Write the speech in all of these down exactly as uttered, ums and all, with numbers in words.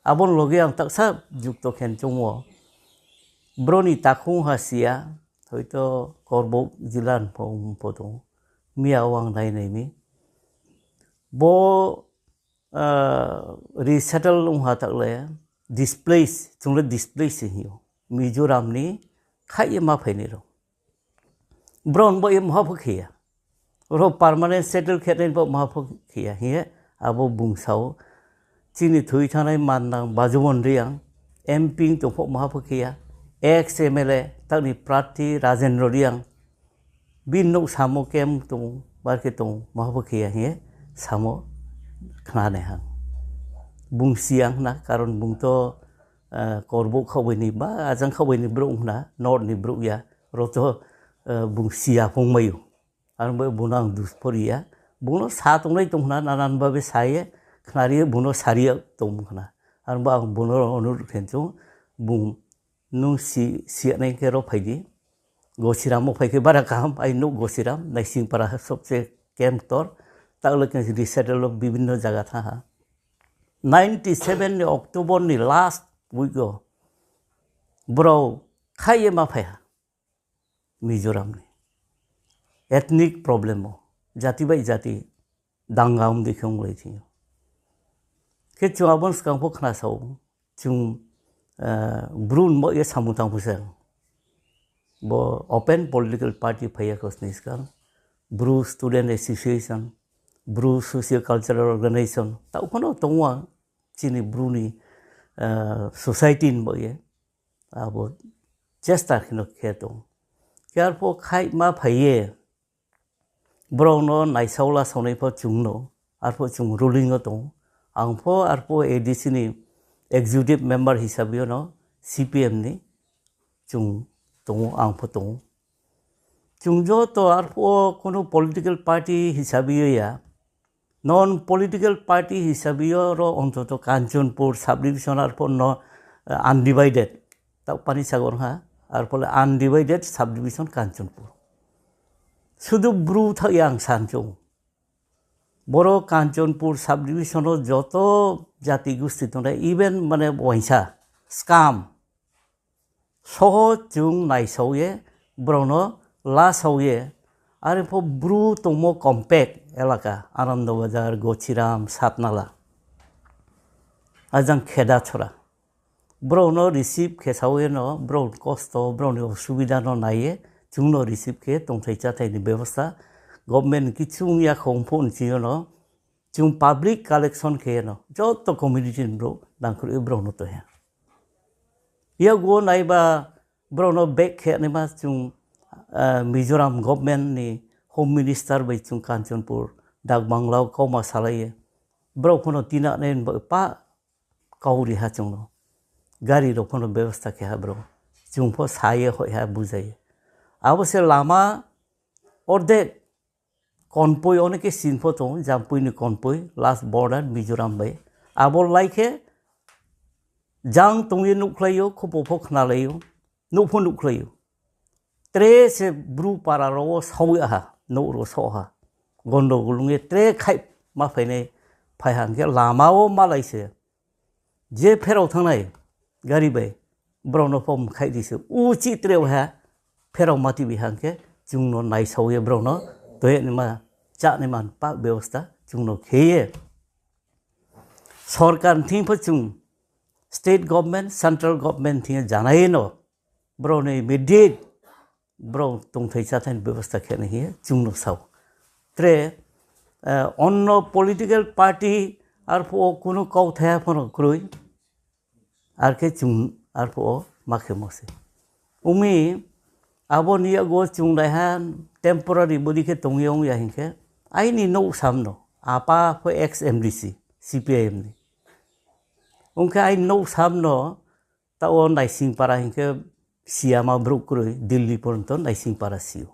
Abo ni loge ang taksa jukto khe choung ou. Bro ni takhung ha si ya, hoito Korbouh jila ni pho ong pho tong ou. Miya o ang nai nai mi. Bo resettle ong ha tak le displace, chung le displace se hing ou. Mizoram ni khaih ye ma phainai rao. Bro ni baoh ye maha pho khe ya. Ro permanent settle khe nai ni baoh maha pho khe ya hing ye abo bung sa ou. Chini thoi thanngnai mannang Bajubon Reang, M P tong pho maha pho khe ya. Ex M L A, tak ni prarthi Rajendra Reang, bini nouh samo camp tong, bar khe tong, maha pho khe ya hing ye samo khna nai ha. Bung si ya hna, karon bung to Korbouh khaoh bai ni ba ajang khaoh bai ni brouh hna, North ni brouh ya, ro to bung si ya phung mai ou. Aro ba bung no ang dus pho ri ya. Bung no sa tongnai tong khna, nanan babe sa ye, khnari ye bung no sari ya tong khna. Aro ba ang bung no অনুরোধ khe choung, bung nung si, si ya nai khe ro phai di. Gosiram wo phai khe bara kaham, ai nouh Gosiram, Naisingpara sobse camp ktor, tak le khe resettle wo bibhinno zaga thanng ha. Ninety seven ni October ni last week wo brao khaih ye ma phai ha Mizoram ni. Ethnic problem wo, jati bai jati danga ong dei khe onglai thing yo. Khe chung abo ni skang pho khnasa ou, chung Bru ni baoh ye samung tang pho se. Bo open political party phai ya kho sni skang, Bru Student Association, Bru Socio Cultural Organization, taoh pho no tong ou, chini Bru ni society ni baoh ye abo chesta khe no khe tong. Khe arphuh khaih ma phai ye, brao no naisao lasao nai pho chung no, arphuh chung ruling wo tong ou. Ang pho arphuh A D C ni executive member hisabe yo no, C P M ni chung tong ou, ang pho tong ou. Chung joto arphuh wo kuno political party hisabe yo ya, non political party hisabe yo ro ontoto Kanchanpur subdivision arphuh no undivided, taoh Panisagar ha, arphuh le undivided subdivision Kanchanpur. Sudu Bru thaoh ya ang san choung. Boro Kanchanpur subdivision wo joto jati gusti tongnai, even mane uaingsa, skam, soho chung naisao ye, brao no lasao ye, are pho Bru tongmo compact elaka, Anandabazar, Gosiram, Satnala, ajang Khedachora. Brao no receive khe sao ye no, brao ni kosto, brao ni osubida no nai ye, chung no receive khe tongthai cháthai ni bebosta, government ni kichu ong ya khong phuh ni ching yo no, chung public collection khe ye no, joto community ni brouh nangkhruh ye brao no toi ha. Yakgu wo naiba brao no back khe naima chung, Mizoram government ni Home Minister bai chung Kanchanpur Dak Bangla wo kauma salai ye, brao pho no tinanai ni ba pah kau ri ha chung no. Gari rao pho no bebosta khe ha brao. Chung pho sa ye hoih ha bujai ye. Abo se lama ordek Konpoi, oneke sin pho tong, Jampui ni Konpoi, last border Mizoram bai. Abo lai khe jang tong ye nuhkhlai ou, khupo pho khnalai ou, nuh pho nuhkhlai ou. Tre se Bru para rao wo sao ya ha, nouh rao sao ha. Gondogol ong ye tre khaih ma phainai, phai ha hing khe lama wo malai se. Je pherao thanngnai gari bai, brao no pho mkhaih di se. Uchih tre ha, pherao ma tibi hing khe, chung no naisao ye brao no toi naima, chá naima pah bebosta chung no khe ye. Sorkar ni thing pho chung, state government, central government thing ye janai ye no, brao no immediate brao tongthai cháthai ni bebosta khe nai hing ye chung no sao. Tre, onno political party arphuh wo kuno kauthai ha pho no kroi, ar khe chung arphuh wo ma khemo se. Ong mi, abo ni yakgu wo chung naiha temporary body khe tong ye ong ya hing khe, aini nouh sam no, apa pho ex M D C, C P I M ni. Ong khe aini nouh sam no, taoh wo Naisingpara hing khe siyama brouh kroi, Delhi porjonto Naisingpara si ou.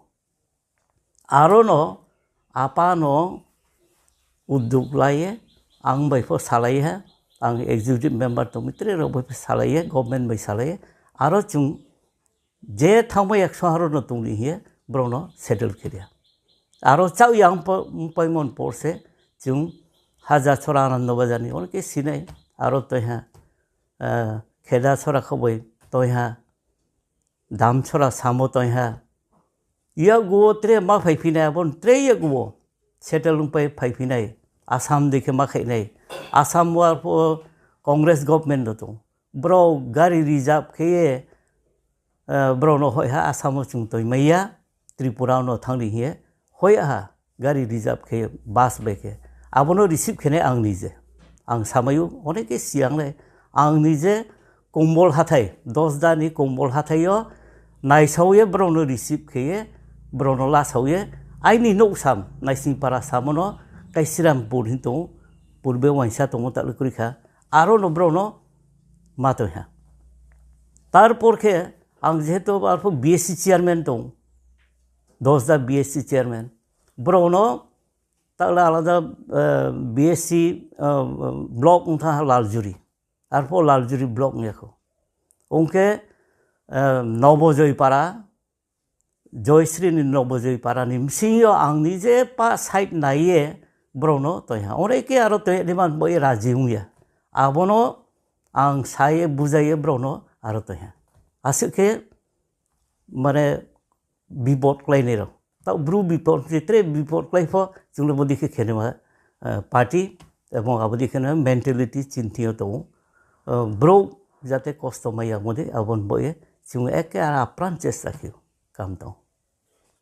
Aro no apa no uddog la ye, ang bai pho salai ha, ang executive member tong mi tre rao bai pho salai ye, government bai salai ye, aro chung je thanngmai yaksong aro no tong ni hing ye, brao no settle khe ri ha. Aro chaoh ya ongpaimo ni por se, chung Hajachora Anandabazar ni oneke sinai, aro toi ha, Kheda sora khaoh bai toing ha, Damsora samo toing ha. Yakgu wo tre ma phaiphi nai, abo ni tre yakgu wo settle ongpai phaiphi nai. Assam dei khe ma khaih nai. Assam wo arphuh Congress government no tong. Brao gari reserve khe ye, brao no hoih ha Assam wo chung toing mai ya, Tripura no thanng ni hing ye, hoih ha gari reserve khe ye bus bai khe. Abo no receive khe nai ang nije. Ang samai ou, অনেকে si ang le, ang nije Kombol hathái, Dosda ni Kombol hathái yo naisao ye brao no receive khe ye, brao no lasao ye, aini nouh sam, Naisingpara samo no Kaisirampur hing tong ou, purbe uaingsa tongmo taoh le kroi kha, aro no brao no ma toing ha. তারপর khe ang যেহেতু arphuh B S C chairman tong, Dosda B S C chairman, brao no taoh le আলাদা, B S C block ong thanng ha Laljuri. Arphuh Laljuri block ong ya khou. Ong khe, Nobojoy para, Joysri ni Nobojoy para ni bsing yo ang nije pa side nai ye brao no toing ha. অনেকে aro toing ya ni man bo ye raji ong ya. Abo no ang sa ye bujai ye brao no aro toing ha. Asuh khe mane bipod kláinai rao. Taoh Bru bipod se tre bipod klái pho chung le bodei khe khe naima, party, এবং abo dei khe no mentality chini thing yo tong ou. Brouh jate kosto mai ya mo dei, abo ni bo ye chung eke আর আপ্রাণ চেষ্টা khe ou. Kam tong.